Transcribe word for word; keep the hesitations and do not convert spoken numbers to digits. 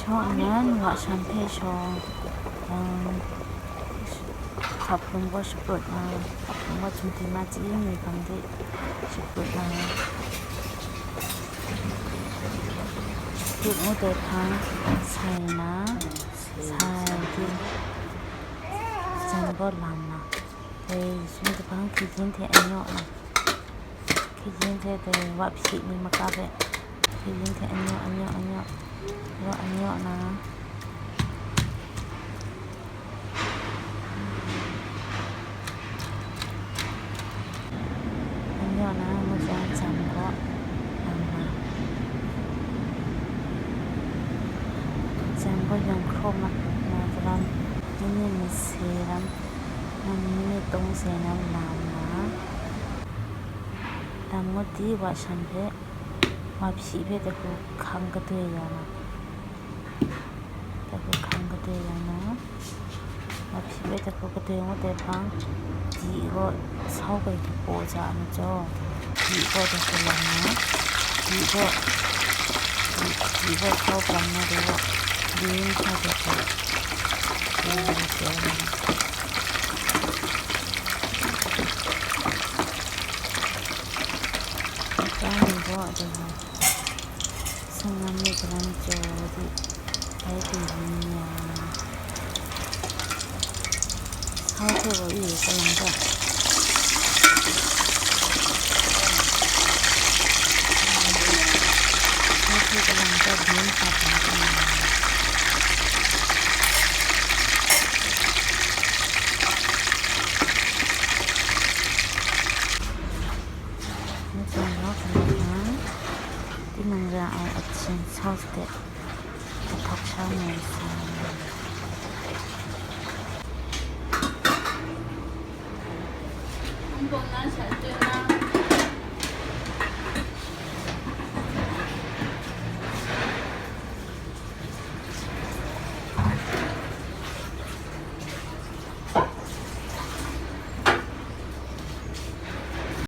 Htaw nnan wa shan hpe shawng, um, hkap hpung gaw shaprut na, hkap hpung gaw htingdi matsi ni hpang de shaprut na, shaprut ngu dai hpang sai na, sai di, jan gaw lam na, dai sum jahpang hkriyin hte anyaw na, hkriyin hte dai wa hpyi ni makap e, hkriyin hte anyaw, anyaw, anyaw, wa anyaw na, anyaw na, ngu jang jam gaw, lam na, jam gaw yawng hkraw mat na, daram, nini mase ram, nang nini tawng se ram lam na, lam ngut di wa shan hpe, wa hpyi hpe dai hku hkang kadoi ya na, dai hku hkang kadoi ya na, wa hpyi hpe dai hku kadoi ngut ai hpang, di gaw sau bai hku paw ja ai majaw, di gaw dai hku lam na, di gaw, di, di gaw sau bang na dai gaw, di n hkra dai hku, dai hku dai na. Ata ni gaw dai gaw, sangam ni galam jaw di, bai di ni ya. Sau hte gaw i kalang gaw, sau hte kalang gaw byin sa hpang di ni ya. Tinang ra ai ahkying sau de, ahtawk sha mu ai sa.